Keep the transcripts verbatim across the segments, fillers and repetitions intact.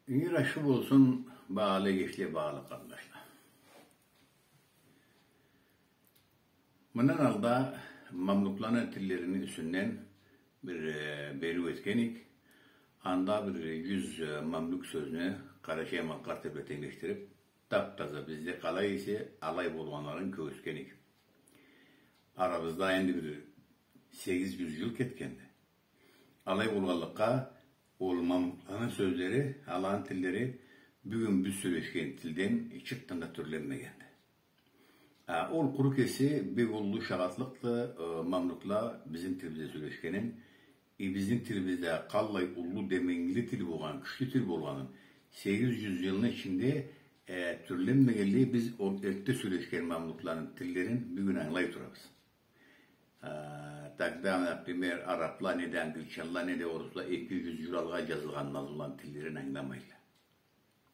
Иги ашхы болсун, багъалы эгечле, багъалы къарындашла. Мындан алда мамлюкланы тиллерини юсюнден бир, э, бериу этген эдик. Анда бир джюз, э, мамлюк сёзню къарачай-малкъар тил бла тенглешдириб, тап-таза бизде къалай эсе, алай болгъанларын кёргюзтген эдик. Арабызда энди бир сегиз джюз джыл кетгенди. Алай болгъанлыкъгъа, ол мамлюкланы сёзлери, аланы тиллери бюгюн биз сёлешген тилден чыртдан да тюрленмегенди. А, ол къуру кеси бек уллу шагъатлыкъды, э, мамлюкла бизни тилибизде сёлешгенин, э, бизни тилибизде къаллай уллу деменгили тил болгъанын, кючлю тил болгъанын, сегиз джюз джылны ичинде, э, тюрленмегенлей биз ол эртде сёлешген мамлюкланы тиллерин бюгюн ангылай турабыз. А, тогда, например, арабла неда, англичанла неда, орусла эки джюз джыл алгъа джазылгъан, джазылгъан тиллерин ангыламайла.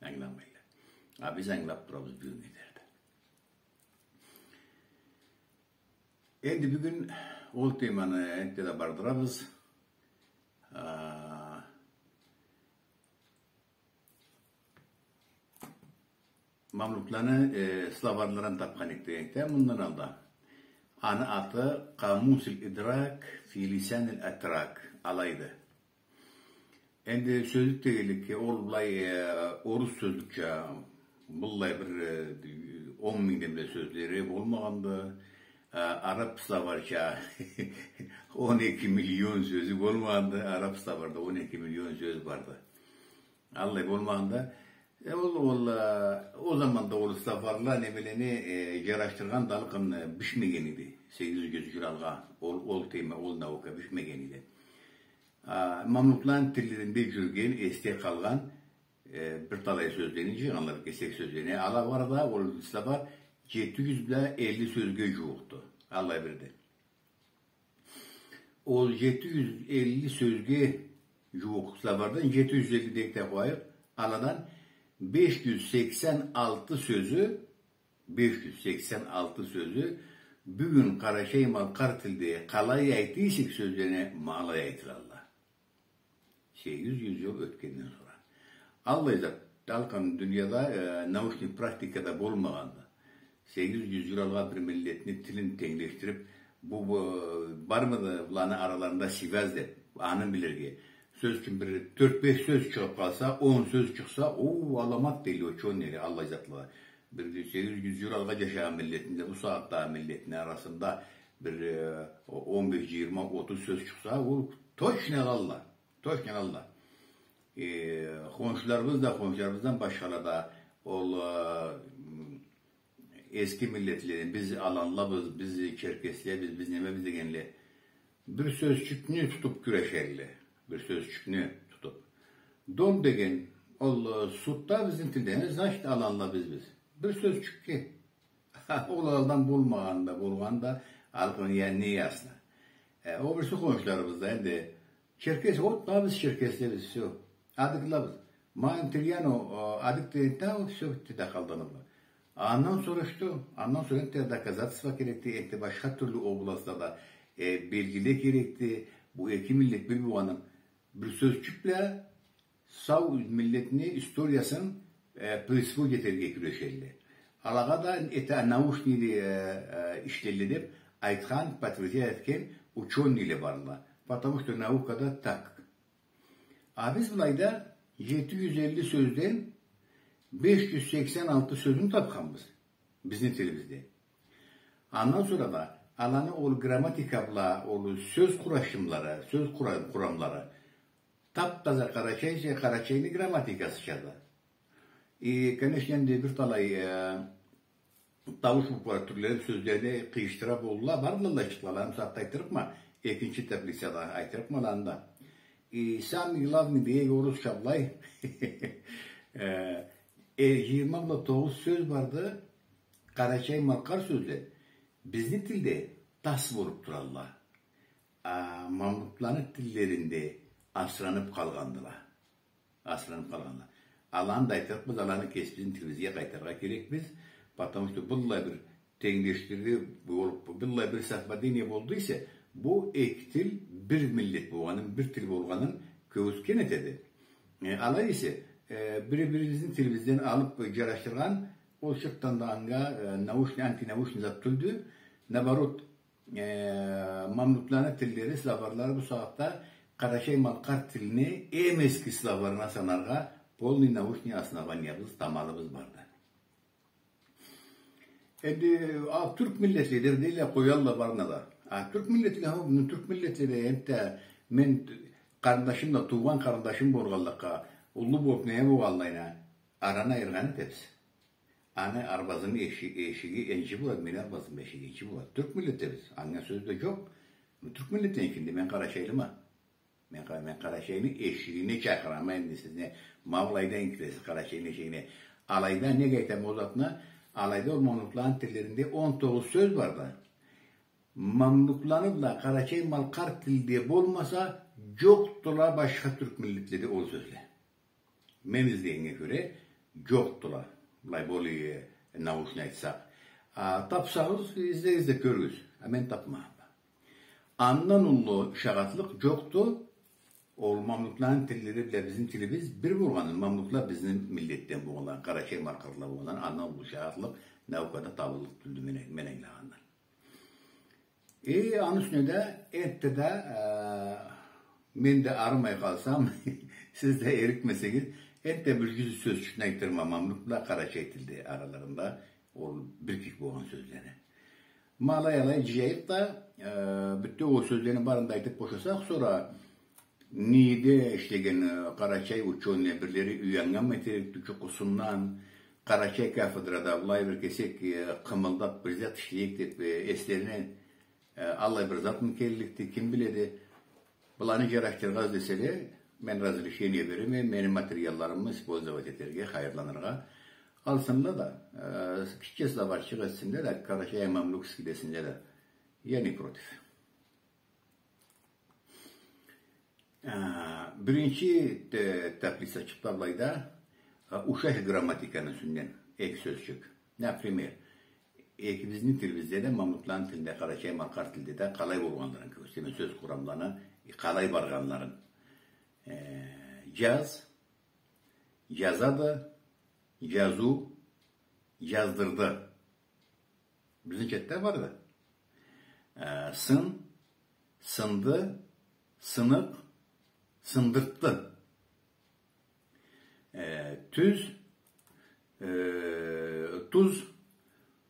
Ангыламайла. А биз ангылаб турабыз бюгюннге дери да. Энди бюгюн ол теманы энтда да бардырабыз. А, мамлюкланы, э, словарьларын тапхан эдик дегенде, мындан алда. Аны аты Къамусуль-идрак фи лисаниль-атрак, алайды. Энди сёзлюк дегенликге, ол былай, э, орус сёзлюкча быллай бир, э, он мингден бла сёзлери болмагъанды. Э, араб словарьча он эки миллион сёзю болмагъанды. Араб словарьда он эки миллион сёз барды. Аллай болмагъанда, э, ол, ол, э, ол заманда ол словарьла немелени, э, джарашдыргъан да алкъын, э, бишмеген эди. Сегиз джюз джыл алгъа ол, ол тема, ол наука бишмеген эди. А, мамлюкланы тиллеринде джюрюген, эсде къалгъан, э, бир талай сёзлени джыйгъанла, бир кесек сёзлени. Ала бары да ол словарь джети джюз бла элли сёзге джууукъду. Аллай бирди. Ол джети джюз элли сёзге джууукъ словарьдан, джети джюз элли дейик да къояйыкъ, аладан беш джюз сексен алты сёзю, беш джюз сексен алты сёзю бюгюн къарачай-малкъар тилде къалай айта эсек сёзлени, ма алай айтылалла. Сегиз джюз джыл ётгенден сора. Аллай зат, алкъын дунияда, э, научный практикада болмагъанды. Сегиз джюз джыл алгъа бир миллетни тилин тенглешдириб, бу, бу, бармыды буланы араларында связь деб, аны билирге. Сёз ючюн, бир тёрт-беш сёз чыгъыб къалса, он сёз чыкъса, о, аламат дейле, учёныйле, аллай затла. Бир сегиз джюз джыл алгъа джашагъан миллетни да, бу сагъатдагъы миллетни арасында бир, э, он беш, джыйырма, отуз сёз чыкъса, ол точно алалла. Точно алалла. Э, хоншуларыбыз да, хоншуларыбыздан башхала да, ол, э, м, эски миллетлени, биз аланлабыз, биз черкеслебиз, биз немебиз дегенле, бир сёзчюкню тутуб кюрешелле. Бир сёзчюкню тутуб. Дом деген, ол, э, судда бизни тилде, значит, аланла биз, биз. Бир сёзчюкге. Ол алдан болмагъан да, болгъан да, алкъын, яни, не ясно. Э, о бириси хоншуларыбыз да, энди, черкес, вот, ма биз черкеслебиз, всё. Адыглабыз. Ма энтда, яни, э, адыг дегенде, вот, всё, битди да къалды аны бла. Андан сора что? Андан сора энтда доказательство керекди, энтда башха тюрлю областда да, э, белгиле керекди. Бу эки миллет бир болгъанын бир сёзчюк бла сау миллетни историясын, э, присвоить этерге кюрешелле. Алагъа да это научный, э, э, ишлелле деб айтхан, подтвердить этген учёныйле барла. Потому что наукада так. А биз былайда джети джюз элли сёзден беш джюз сексен алты сёзню тапханбыз бизни тилибизде. Андан сора да аланы ол грамматика бла, ол сёз къурашымлары, сёз къура-, къурамлары тап-таза къарачайча, къарачайны грамматикасычады. И, конечно, энди бир талай, э, таууш буквалары тюрленип, сёзлени къыйышдыра болурла, бардыла ачыкълаларын сагъатда айтырыкъма, экинчи таблицада айтырыкъма аланы да. И самый главный дейик, орусча былай, э, э, джыйырма бла тогъуз сёз барды, къарачай-малкъар сёзле, бизни тилде тас болуп туралла. А, мамлюкланы тиллеринде асранып къалгъандыла. Асранып къалгъандыла. Аланы да айтырыкъбыз, аланы кесибизни тилибизге къайтарыргъа керекбиз. Потому что быллай бир тенглешдирии болуп, быллай бир совпадение болду эсе, бу эки тил бир миллет болгъанын, бир тил болгъанын кёргюзтген этеди. Э, алай эсе, Э, бири-бирибизни тилибизден алып джарашдыргъан, ол чыртдан да анга, э, научный, антинаучный зат тюлдю. Наоборот, э, мамлюкланы тиллери, словарьлары бу сагъатда къарачай-малкъар тилни эм эски словарына санаргъа полный научный основаниябыз, тамалыбыз барды. Энди, а, тюрк миллетлери дейле, къоялла барына да. А, тюрк миллетлери, а, бу тюрк миллетлери, энтда мен къарындашым да, туугъан къарындашым болгъанлыкъгъа, уллу болуп, не болгъанлайына, араны айыргъан этебиз. Аны арбазыны эши-, эшиги энчи болады, мени арбазымы эшиги энчи болады. Тюрк миллетлерибиз, анга сёз да джокъ. Бу тюрк миллетлерини ичинде мен къарачайлыма. Мен къа-, мен Къарачайны эшигине чакъырама энди сизни. Ма былайда киресиз Къарачайны эшигине. Алайда, неге айтама ол затны? Алайда ол мамлюкланы тиллеринде он тогъуз сёз барды. Мамлюкланы бла къарачай-малкъар тилде болмаса, джокъдула башха тюрк миллетледе ол сёзле. Мен излегеннге кёре, джокъдула. Былай более научно айтсакъ. А, тапсагъыз, излегиз да кёрюгюз. А мен тапмагъанма. Андан уллу шагъатлыкъ джокъду. Ол мамлюкланы тиллери бла бизни тилибиз бир болгъаны, мамлюкла бизни миллетден болгъанлары, къарачай-малкъарла болгъанлары, андан уллу шагъатлыкъ наукада табыллыкъ тюлдю, мен, мен ангылагъандан. Э, аны юсюне да, энтда да, э, мен да арымай къалсам, сиз да эрикмесегиз, энтда бир джюз сёзчюкню айтырма мамлюк бла къарачай тилде араларында ол бир кик болгъан сёзлени. Ма алай-алай джыяйыкъ да, э, бютеу ол сёзлени барын да айтып бошасакъ, сора НИИ-де ишлеген, э, къарачай учёныйле бирлери уяннган материк джукъусундан, къарачай кафедрада былай бир кесек, э, къымылдап, бир зат ишлейик деп, э, эслерине, э, аллай бир затмы келликди, ким биледи. Быланы джарашдыргъан эселе, мен разрешение береме, мени материалларымы использовать этерге, хайырланыргъа. Алсынла да, э, кичичек словарчыкъ этсинле да, Карачаево-Мамлюкский десинле да. Я не против. А, биринчи та-, таблицачыкъда былайда, а, ушаш грамматиканы юсюнден эки сёзчюк. Например, экибизни тилибизде да, мамлюкланы тилинде, къарачай-малкъар тилде да къалай болгъанларын кёргюзтеме, сёз къурамланы, э, къалай баргъанларын. Э, джаз, джазады, джазыу, джаздырды. Бизни чатда барды. Э, сын, сынды, сыныкъ, сындыртды. Э, тюз, э, туз,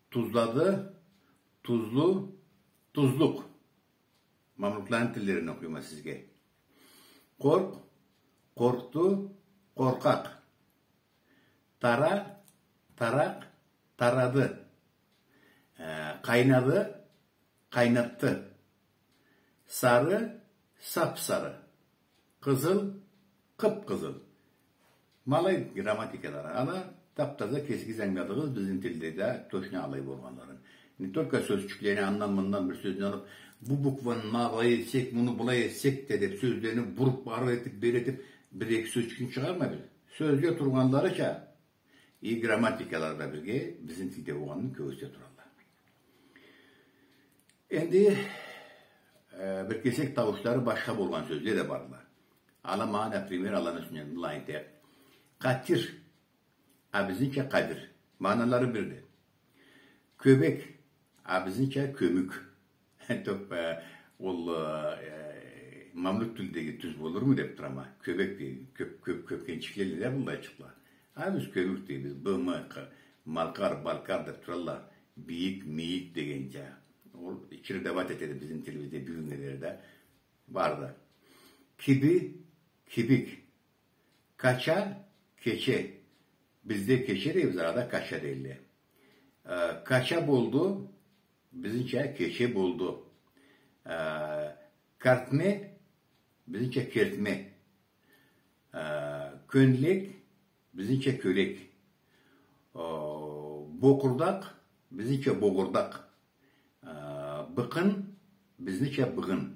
тузлады, тузлу, тузлукъ. Мамлюкланы тиллерин окъуйма сизге. Къоркъ, къоркъду, къоркъакъ. Тара, таракъ, тарады. Э, къайнады, къайнатды. Сары, сап-сары. Къызыл, къып-къызыл. Ма алай грамматикалары. Ала тап-таза кесигиз ангыладыгъыз бизни тилде да точно алай болгъанларын. Не только сёзчюклени андан-мындан бир сёзню алып, бу букваны мындай этсек, муну былай этсек да деп, сёзлени буруп, ары этип, бери этип, бир-эки сёзчюкню чыгъармайбыз. Сёзде тургъанларыча, и грамматикалары да бирге бизни тилде болгъанын кёргюзте туралла. Энди, э, бир кесек тауушлары башха болгъан сёзле да барла. Ала ма, например, аланы юсюнден былай айтайыкъ. Къатир. А бизнича къадир. Магъаналары бирди. Кёбек. А бизнича кёмюк. Тёп, э, ол, э, мамлюк тилдеги тюз болурму деп турама. Кёбек дей, кёп, кёп, кёпкенчикле да былайчыкъла. А биз кёмюк дейбиз. Б, М, К, малкъар, балкъар деп туралла. Бийик, мийик дегенча. Ол чередовать этеди бизни тилибизде бюгюннге дери да. Барды. Киби, кибик. Кача, кече. Бизде кече дейбиз, арада кача дейле. Э, кача болду, бизнича кече болду. Э, картме, бизнича кертме. Э, кёнлек, бизнича кёлек. Э, бокъурдакъ, бизнича богъурдакъ. Э, быкъын, бизнича быгъын.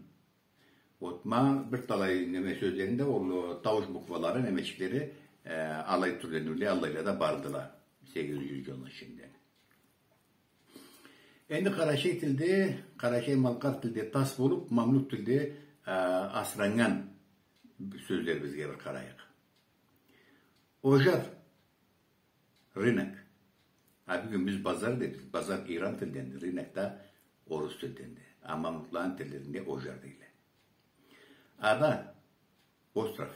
Вот, ма бир талай неме сёзлеринде ол, э, таууш буквалары, немечиклери, э, алай тюрлениуле, аллайла да бардыла сегизинчи джюз джылны ичинде. Энди къарачай тилде, къарачай-малкъар тилде тас болуп, мамлюк тилде, э, асыраннган сёзлерибизге бир къарайыкъ. Ожар. Рынок. А бюгюн биз базар дейбиз. Базар иран тилденди, рынок да орус тилденди. А мамлюкланы тиллеринде ожар дейле. Ада. Остров.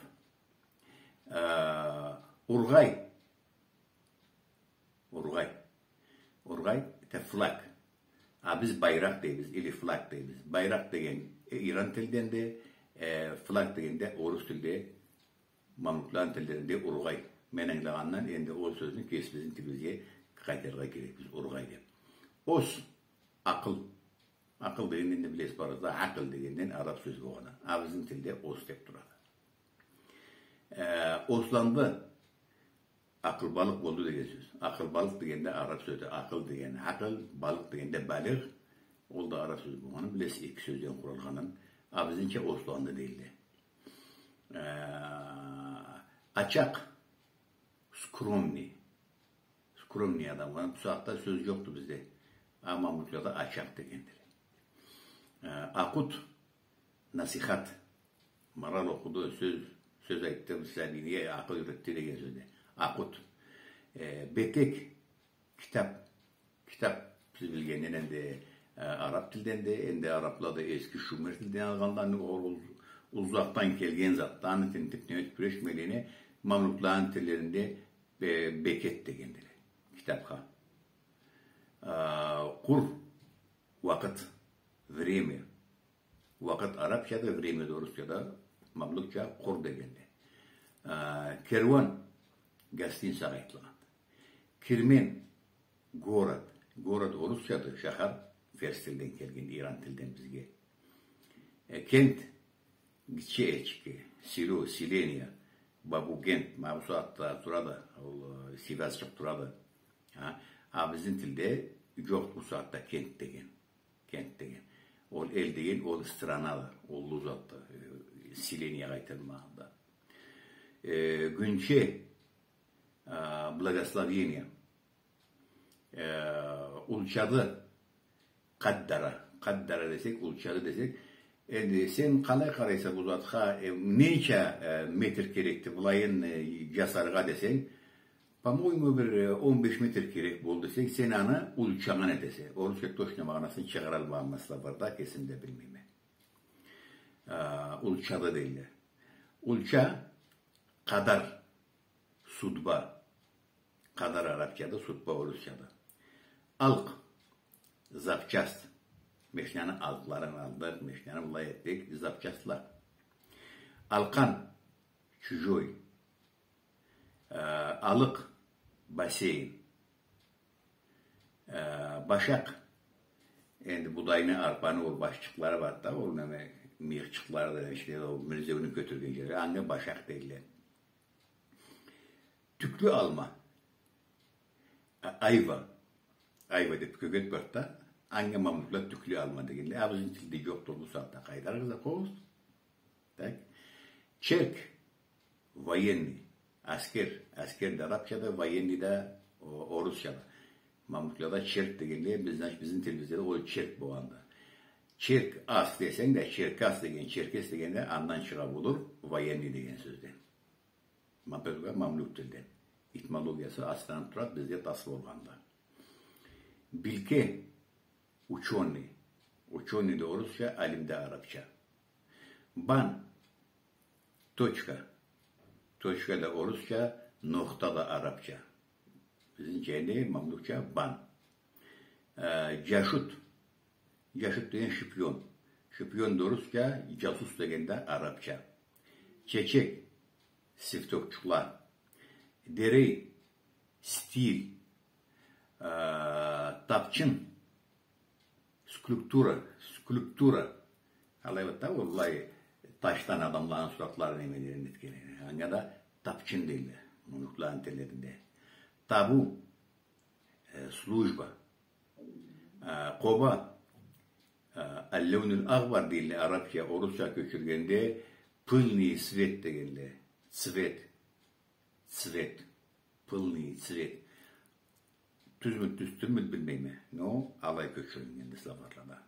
Э, ургъай. Ургъай. Ургъай это флаг. А биз байракъ дейбиз, или флаг дейбиз. Байракъ деген, э, иран тилденди, э, флаг деген да орус тилде, мамлюкланы тиллеринде ургъай. Мен ангылагъандан энди ол сёзню кесибизни тилибизге къайтарыргъа керекбиз, ургъай деп. Ос, акъыл. Акъыл дегенден да билесиз барыгъыз да, акъыл дегенден араб сёз болгъандан. А бизни тилде ос деп турады. Э, осланды. Акъылбалыкъ болду деген сёз. Акъылбалыкъ деген да араб сёзю. Акъыл деген акъыл, балыкъ деген да балыкъ. Ол да араб сёз болгъанын билесиз, эки сёзден къуралгъанын. А бизнича осланды дейле. Э, ачакъ. Скромный. Скромный адам. Ма бусагъатда сёз жокъду бизде. А мамлюклада ачакъ дегендиле. Э, акъут, насихат. Мораль окъуду, сёз, сёз айтды, сабийге акъыл юйретди деген сёз да. Акъут. Э, бетек, китап. Китап, сиз билгенден энди, э, араб тилденди, энди арабла да эски шумер тилден алгъанла, ол уз-, узакъдан келген затды, аны тинтип, не этип кюрешмейлиге, мамлюкланы тиллеринде бе-, бекет дегендиле китапха. А, къур, уакъыт, время. Уакъыт арабчады, время да орусчады, мамлюкча къур дегенди. А, керуан, гостиницагъа айтылгъанды. Кирмен, город. Город орусчады, шахар, ферс тилден келген, иран тилден бизге. Э, кент, гитче элчикге, село, селение, Бабугент, ма бусагъатда турады, ол, э, Сивасчыкъ турады. А, а бизни тилде жокъду бусагъатда кент деген. Кент деген. Ол эл деген, ол странады, уллу затды, э, селениягъа айтылмагъанды. Э, гюнче, а, благословение. Э, улчады, къаддара. Къаддара десек, улчады десек. Энди сен къалай къарайса бу затха, э, ненча, э, метр керекди былайын, э, жасаргъа десенг, по-моему, бир, э, он беш метр керек болду десенг, сен аны улчагъан этесе. Орусча точно магъанасын чыгъаралмагъанма, словарда, кесим да билмейме. Э, улчады дейле. Улча, къадар, судьба. Къадар арабчады, судьба орусчады. Алкъ, запчасть. Машинаны алкъларын алдыкъ, машинаны былай этдик, запчастла. Алкъан, чужой. Э, алыкъ, бассейн. Э, башакъ. Энди будайны, арпаны ол башчыкълары барды да, ол неме, мыйыкъчыкълары да, иште, ол мюрзеуню кётюрген жери. Анга башакъ дейле. Тюклю алма. А-, айва. Айва деп кёгет барды да, анга мамлюкла тюклю алма дегенле. А бизни тилде жокъду, бусагъатда къайтарырбыз да, къоюгъуз. Так. Черк. Военный. Аскер. Аскер да арабчады, военный да о-, орусчады. Мамлюклада черк дегенле, биз, значит, бизни тилибизде да ол черк болгъанды. Черк ас десенг да, черк ас деген, черкес деген да андан чыгъа болур, военный деген сёзден. Ма-, мамлюк тилден. Этимологиясы астынан турады, бизде тас болгъанды. Билке, учёный. Учёный да орусча, алим да арабча. Бан, точка. Точка да орусча, нокъта да арабча. Бизнича энди мамлюкча бан. Э, жашут. Жашут деген шпион. Шпион да орусча, жасус деген да арабча. Чечек, цветокчукъла. Дерей, стиль. Э, тапчын, скульптура, скульптура. Алай барды да, ол былай ташдан адамланы суратларын, немелерин этген. Анга да тапчын дейле, мамлюкланы тиллеринде. Табу, э, служба. Э, къоба, э, аллаунул ахбар дейле, арабча, орусча кёчюргенде пыльный свет дегенле. Цвет. Цвет. Пыльный цвет. Тюзмю, тюз тюлмю, билмейме. Но алай кёчюрюлгенди словарьлада.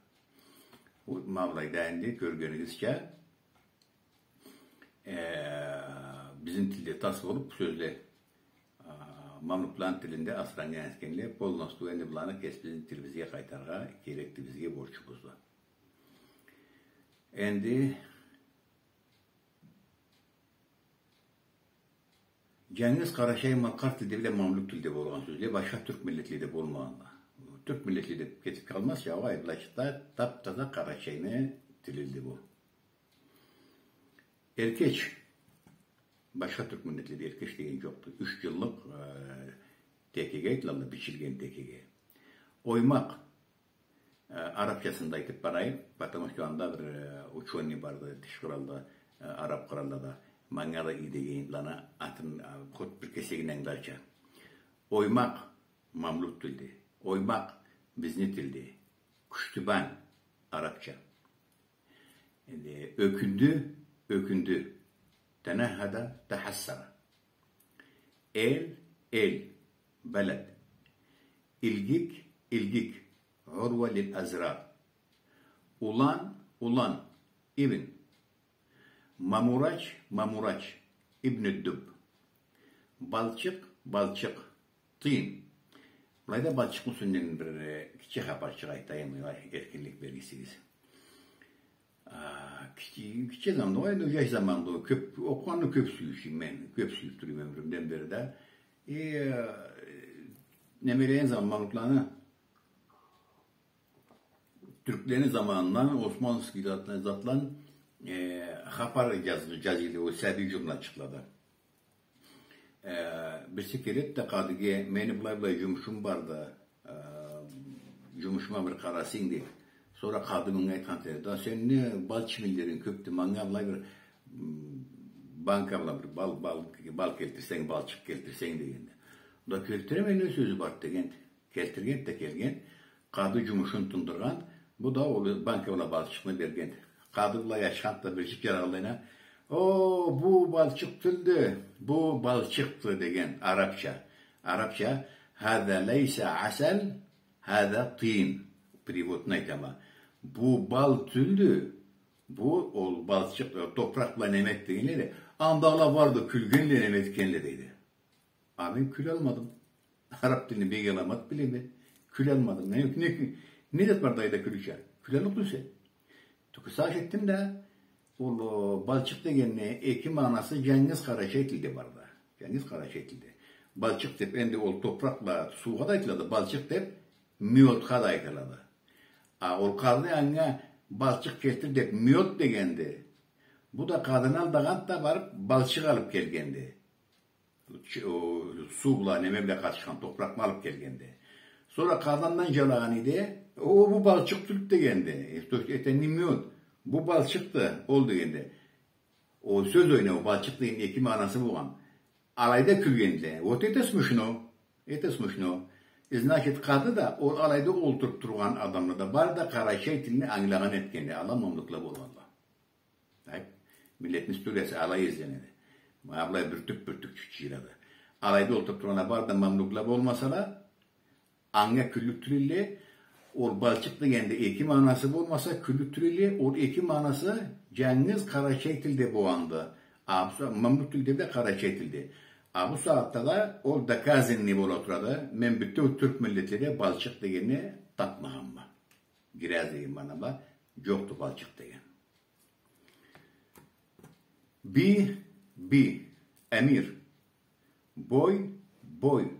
Бу, ма былайда энди кёргенигизча, э, бизни тилде тас болуп сёзле Мамлюкланы тилинде асыранган этгенле, полностью энди буланы кесибизни тилибизге къайтарыргъа керекди, бизге борчубузду. Энди джангыз къарачай-малкъар тилде бла мамлюк тилде болгъан сёзле, башха тюрк миллетледе болмагъанла. Тюрк миллетледе кетиб къалмаз, джаугъа, былайча тап-таза къарачайны тилиди бу. Эркеч. Башха тюрк миллетледе эркеч деген джокъду. Юч джыллыкъ, э, текеге айтылады, бичилген текеге. Оймакъ. Э, арабчасын да айтыб барайым, потому что анда бир, э, учёный барды, тыш къралда, э, араб къралда да, манга да иги деген, аны атын, э, хоть бир кесегин ангыларча. Оймакъ, мамлюк тилде. Оймакъ, бизни тилде. Кюштюбан, арабча. Энди ёкюндю, ёкюндю. Танахада, тахассара. Эл, эл, балад. Илгик, илгик. Урва лил азрар. Улан, улан. Ибн. Мамурач, мамурач. Ибн дуб. Балчыкъ, балчыкъ. Тыйын. Былайда балчыкъны юсюнден бир, э, кичи хапарчыкъ айтайым, эркинлик бергисигиз. А, кичи, кичи заманда, энди джаш заманда, кёб, окъугъанны кёб сюйюшюм мен, кёб сюйюб турама ёмюрюмден бери да. Э, немелеген заман мамлюкланы, тюрклени заманындан османский затланы, затланы, э, хапар джаз-, джазылды, ол сабий журналчыкълада. Э, бириси келеди да къадыгъа, мени былай-былай жумушум барды, э, жумушума бир къарасанг, дейди. Сора къады мынга айтхан эди: «Да сени не балчык миллеринг кёбдю, манга былай бир, м, банка бла бир бал, бал, бал келтирсенг, балчыкъ келтирсенг», — дегенди. «Да келтиреме, не сёзю бар?» — дегенди. Келтиргенди да келгенди. Къады жумушун тындыргъан, бу да ол банка бла балчыкъны бергенди. Къады былай ачханды да, бирчик джаралгъанлайына: «О, бу балчыкъ тюлдю, бу балчыкъды», — деген, арабча. Арабча: «Хаза лейса асал, хаза тыйын». Переводун айтама. «Бу бал тюлдю, бу ол балчыкъ, э, топуракъ бла неме эт», — дегенле да, андагъыла бары да кюлгенле, неме этгенле, дейди. А мен кюлалмадым. Араб тилни бек аламат билеме. Кюлалмадым. Не, не, не зат барды былайда кюлюрча? Кюлаллыкъ тюлсе. Тюкю сагъыш этдим да, ол, о, балчыкъ дегенни эки магъанасы жангыз къарачай тилде барды. Жангыз къарачай тилде. Балчыкъ деб, энди ол топуракъ бла, суугъа да айтылады, балчыкъ деб, мётха да айтылады. А ол къады анга балчыкъ келтир деб, мёт дегенди. Бу да къадыны алдагъанды да, барыб балчыкъ алыб келгенди. Ч-, о, суу бла, неме бла къатышхан топуракъны алыб келгенди. Сора къады андан жалагъан эди, о, бу балчыкъ тюлдю дегенди. Э, то есть, это не мёд, бу балчыкъды, ол дегенди. О, сёз ойнау, балчыкъ деген эки магъанасы болгъан. Алайда кюлгенди. Вот это смешно. Это смешно. Э, значит, къады да, ол алайда олтуруб тургъан адамла да, бары да къарачай тилни ангылагъан этгенди. Ала мамлюкла болгъанла. Ай, миллетни историясы алай изленеди. Ма былай бюртюк-бюртюк чучуйлады. Алайда олтуруб тургъанла бары да мамлюкла болмасала, анга кюллюк тюлдюле, ол балчыкъ дегенде эки магъанасы болмаса, кюллюк тюлдюле, ол эки магъанасы жангыз къарачай тилде болгъанды. А бу са-, мамлюк тилде да, къарачай тилде. А бу сагъатда да ол доказанный бола турады. Мен бютеу тюрк миллетледе балчыкъ дегенни тапмагъанма. Грязь деген магъанада жокъду балчыкъ деген. Би, би, эмир. Бой, бой.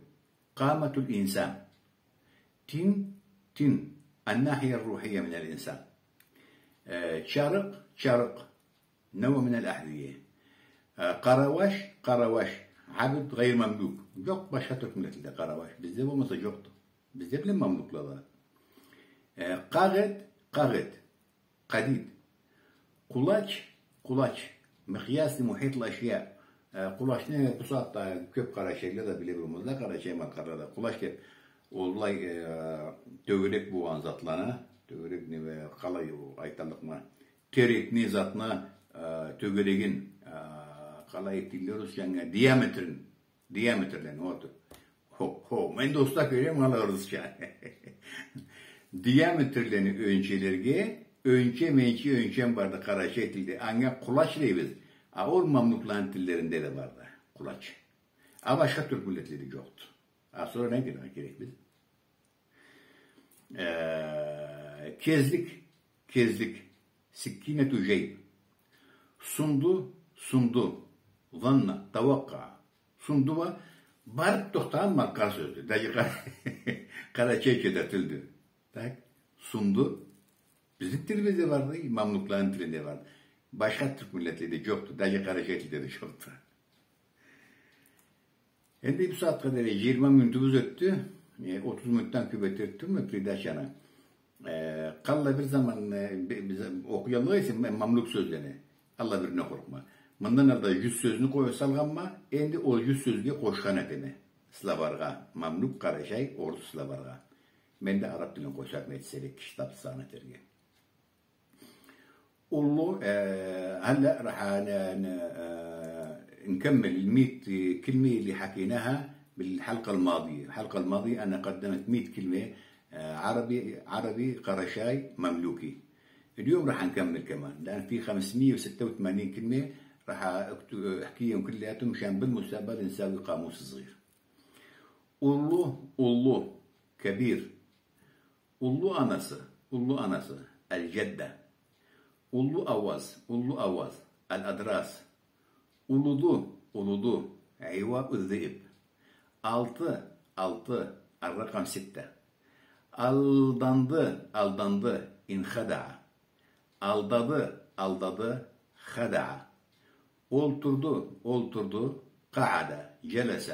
Къаматуль инсан. Тин, тин. Ан-нахия ар-рухия миналь инсан. Э, чарыкъ, чарыкъ. Нау миналь ахзия. Э, къарауаш, къарауаш. Абд гъайр мамлюк. Жокъ башха тюрк миллетледе къарауаш. Бизде болмаса жокъду. Бизде биле мамлюклада. Э, къагъыт, къагъыт. Къадид. Къулач, къулач. Микъяс ли мухитль ашья. Э, къулачны бу сагъатда кёб къарачайлыла да биле болмазла, къарачай-малкъарла да. Къулач деб, ол былай, э, тёгерек болгъан затланы, тёгерек неме, къалай айталлыкъма, терекни, затны, э, тёгерегин, э, къалай айтыла русча анга, диаметрин, диаметрлени, вот. Хо, хо, мен да уста кёрем ала русча. Диаметрлени ёнчелерге, ёнче, менче, ёнчем барды къарачай тилде. Анга къулач дейбиз. А ол мамлюкланы тиллеринде да барды къулач. А башха тюрк миллетледе жокъду. А сора не айтыргъа керекбиз? Э, кезлик, кезлик. سكينة جيب. Сунду, сунду. ظن، توقع. Сунду уа барыб тохтагъан малкъар сёздю. Даже къара-, къарачайча да тюлдю. Так, сунду. Бизни тилибизде барды, мамлюкланы тилинде барды. Башха тюрк миллетледе джокъду. Даже къарачай тилде да джокъду. Энди бу сагъатха дери джыйырма минутубуз ётдю. Э, отуз минутдан кёб этерик тюлме передачаны. Э, къаллай бир заман, э, би-, биз окъуяллыкъ эсем, мен мамлюк сёзлени. Аллах биринден къоркъма. Мындан алда джюз сёзню къой-, салгъанма, энди ол джюз сёзге къошхан этеме. Словаргъа, мамлюк, къарачай, орус словаргъа. Мен да араб тилин къошарма этсерик, киши табсагъан этерге. Уллу, э, هلأ راح ن-، ن-، آه، نكمل المية كلمة اللي حكيناها بالحلقة الماضية. الحلقة الماضية أنا قدمت مية كلمة، آه، عربي، عربي، قرشاي، مملوكي. اليوم راح نكمل كمان، لأن في خمسمية وستة وتمانين كلمة راح أكت-، أحكيهم كلياتهم مشان بالمستقبل نساوي قاموس صغير. Уллу, уллу, كبير. Уллу анасы, уллу анасы, الجدة. Уллу ауаз, уллу ауаз, الأضراس. Улуду, улуду, عواء الذئب. Алты, алты, الرقم ستة. Алданды, алданды, انخدع. Алдады, алдады, خدع. Олтурду, олтурду, قعد، جلس.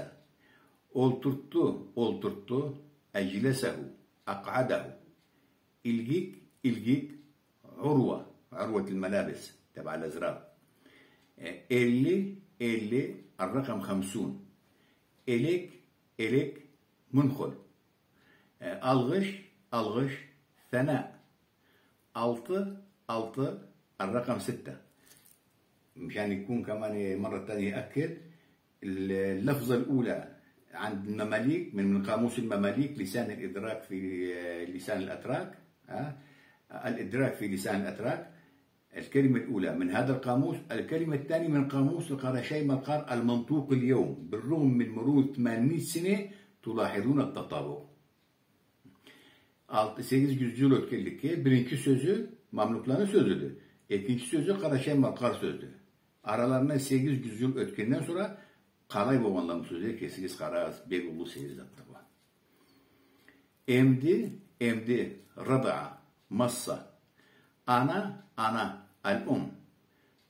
Олтуртду, олтуртду, أجلسه، أقعده. Илгик, илгик, عروة، عروة الملابس تبع الأزرار. Э, элли, элли, الرقم خمسون. Элек, элек, منخل. Э, алгъыш, алгъыш, ثناء. Алты, алты, الرقم ستة. مشان يكون كمان مرة تانية يأكد، اللفظة الأولى عند المماليك، من، من قاموس المماليك، لسان الإدراك في، آه، لسان الأتراك، آه، الإدراك في لسان الأتراك، الكلمة الأولى من هذا القاموس، الكلمة الثانية من قاموس القرشاي مالقار المنطوق اليوم، بالرغم من مرور ثمانمية سنة تلاحظون التطابق. Алты, сегиз джюз джыл ётгенликге, биринчи сёзю мамлюкланы сёзюдю, экинчи сёзю къарачай-малкъар сёздю. Араларындан сегиз джюз джыл ётгенден сора къалай болгъанла бу сёзле, кесигиз къарагъыз, бек уллу сейир затды бу. Эмди, эмди, رضع، مص. Ана, ана, الأم.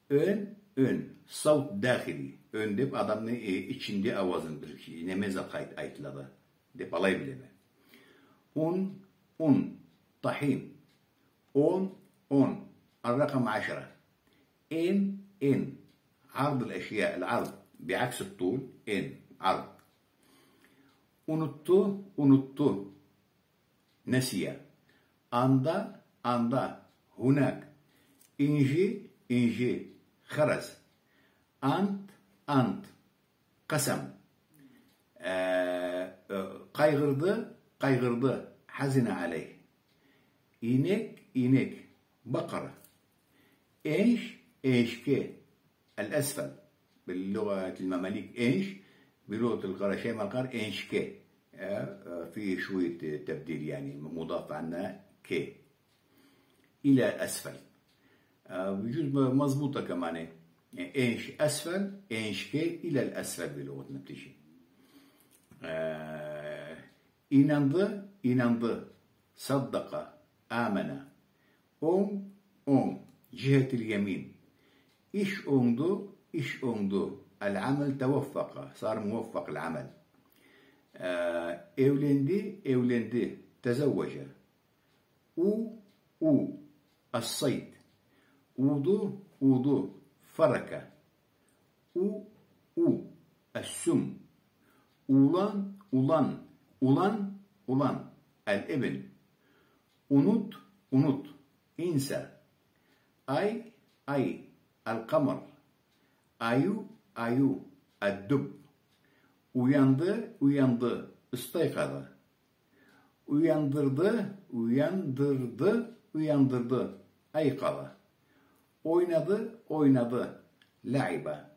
Өн, өн, صوت داخلي. Өн деб адамны, э, ичинде ауазын бир неме зат айт-, айтылады. Деб алай билеме. Ун, ун, طحين. Он, он, الرقم عشرة. Эн, эн, عرض الأشياء، العرض، بعكس الطول، эн, عرض. Унутду, унутду, نسي. Анда, анда, هناك. Инжи, инжи, خرز. Ант, ант, قسم. Э, э, къайгъырды, къайгъырды, حزن عليه. Ийнек, ийнек, بقرة. Энш, эншге, الأسفل. باللغة المماليك энш، بلغة القرشاي-مالقار энشكي. Э, э, في شوية تبديل، يعني، مضاف عنها كي. إلى أسفل. Э, بجوز م-، مزبوطة كمان. Э, энш أسفل، эншكي إلى الأسفل بلغتنا بتجي. Э, ийнанды, ийнанды. صدق، آمن. Онг, онг, جهة اليمين. Иш онгду, иш онгду. العمل توفق، صار موفق العمل. Э, эуленди, эуленди. تزوج. У, у, الصيد. Ууду, ууду. فرك. У, у, السم. Улан, улан, улан, улан. الابن. Унут, унут. انسى. Ай, ай. القمر. Аю, аю. الدب. Уянды, уянды. استيقظ. Уяндырды, уяндырды, уяндырды. أيقظ. Ойнады, ойнады. لعب.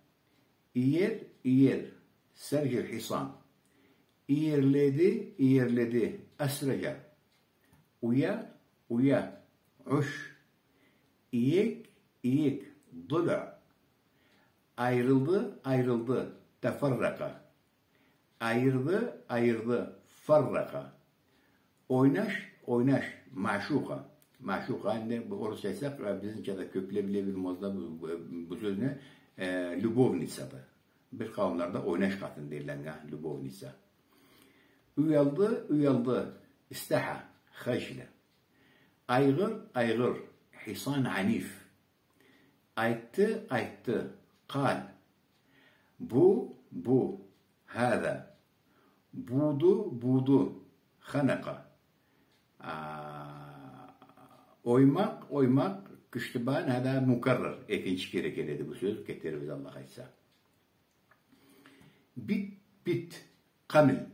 Иер, иер. سرج الحصان. Ийирледи, ийирледи. أسرج. Уя, уя. عش. Иек, иек. ضلع. Айрылды, айрылды. تفرق. Айырды, айырды. فرق. Ойнаш, ойнаш. معشوقة. معشوقة, энди бу орусча айтсакъ, э, бизнича да кёпле биле билмезле бу, бу, бу сёзню, э, любовницады. Бир къауумлада ойнаш къатын дейдиле анга, любовница. Уялды, уялды. استحى. خجل. Айгъыр, айгъыр. حصان عنيف. Айтды, айтды. قال. Бу, бу. هذا. Бууду, бууду. خنق. А, оймакъ, оймакъ. كشتبان هذا مكرر. Экинчи кере келеди бу сёз, кетербиз, Аллах айтса. بت، بت. قمل.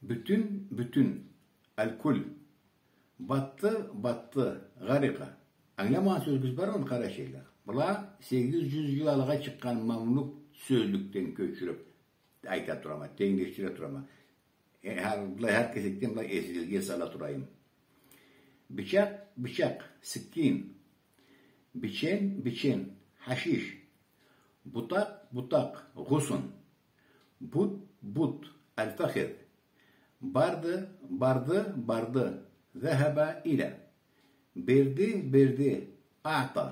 Бютюн, бютюн. الكل. Батды, батды. غرق. Ангыламагъан сёзюгюз бармы, къарачайлыла? Была сегиз джюз джыл алагъа чыкъгъан мамлюк сёзлюкден кёчюрюб айта турама, тенгдешдире турама. Э, хар, былай хар кесекден былай эсигизге сала турайым. Бычакъ, бычакъ. سكين. Бичен, бичен. حشيش. Бутакъ, бутакъ. غصن. Бут, бут. الفخذ. Барды, барды, барды. ذهب إلى. Берди, берди. أعطى.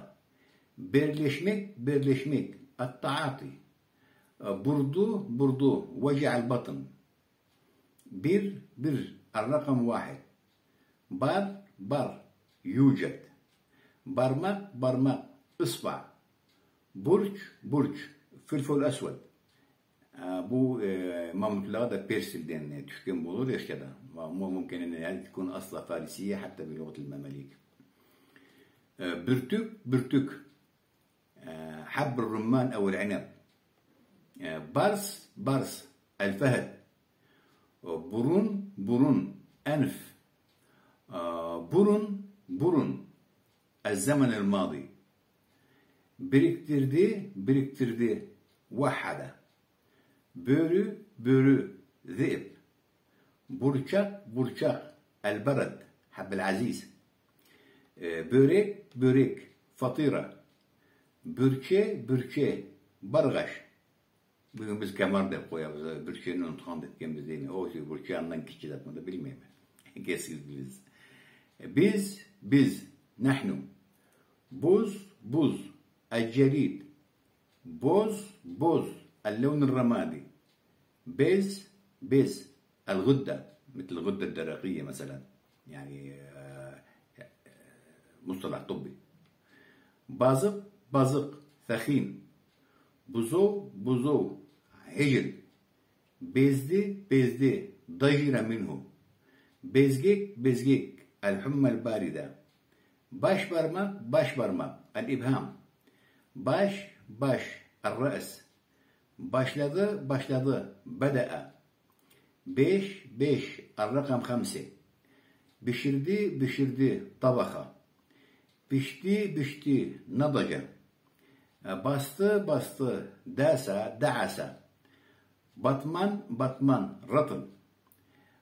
Берлешмек, берлешмек. التعاطي. Бурду, бурду. وجع البطن. Бир, бир. الرقم واحد. Бар, бар. يوجد. Бармакъ, бармакъ. إصبع. Бурч, бурч. فلفل أسود. А, бу, э, мамлюклеге да перс тилден, э, тюшген болур, эшке да. Ва ممكن أن تكون أصلها فارسية حتى بلغة المماليك. Э, бюртюк, бюртюк. Э, حب الرمان أو العنب. Э, барс, барс. الفهد. Э, бурун, бурун. أنف. Э, бурун, бурун. الزمن الماضي. Бирикдирди, бирикдирди. وحد. Бёрю, бёрю. ذئب. Бурчакъ, бурчакъ. البرد. حب العزيز. Э, бёрек, бёрек. فطيرة. Бюрче, бюрче. Баргъаш. Бюгюн биз комар деб къоябыз, бюрчени унутхан да этгенбиз, дейме. Ол бюрче андан кичи затмыды, билмейме. Кесигиз билирсиз. Биз, биз. نحن. Буз, буз. الجليد. Боз, боз. اللون الرمادي. Без, без. الغدة. مثل الغدة الدرقية مثلا. يعني، آه، مصطلح طبي. Базыкъ, базыкъ. ثخين. Бузоу, бузоу. عجل. Безди, безди. ضجر منه. Безгек, безгек. الحمى الباردة. Баш бармакъ, баш бармакъ. الإبهام. Баш, баш. الرأس. Башлады, башлады. بدأ. Беш, беш. الرقم خمسة. Биширди, биширди. طبخ. Бишди, бишди. نضج. Э, басды, басды. داس، دعس. Батман, батман. رطل.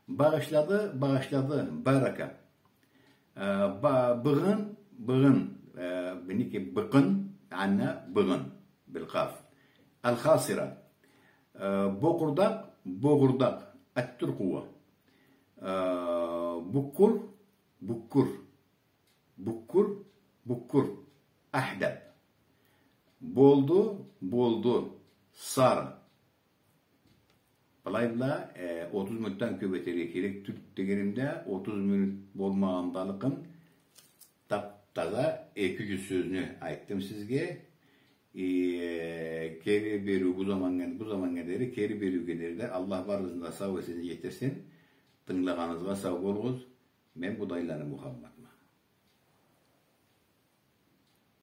Багъышлады, багъышлады. بارك. Э, ба-, быгъын, быгъын. Э, миники быкъын, анна быгъын. بالقاف. الخاصرة. Э, бокъурдакъ, бокъурдакъ. الترقوة. Э, буккур, буккур. Буккур, буккур. أحدب. Болду, болду. صار. Былай бла, э, отуз минутдан кёб этерге керек тюл дегенимде, отуз минут болмагъандалыкъын тап-таза эки джюз сёзню айтдым сизге. Э, кери бериу бу заманнга, бу заманнга дери, кери бериуге дери да, Аллах барыбызны да сау-эсен джетдирсин. Тынгылагъаныгъызгъа сау болугъуз. Мен Будайланы Мухаммад.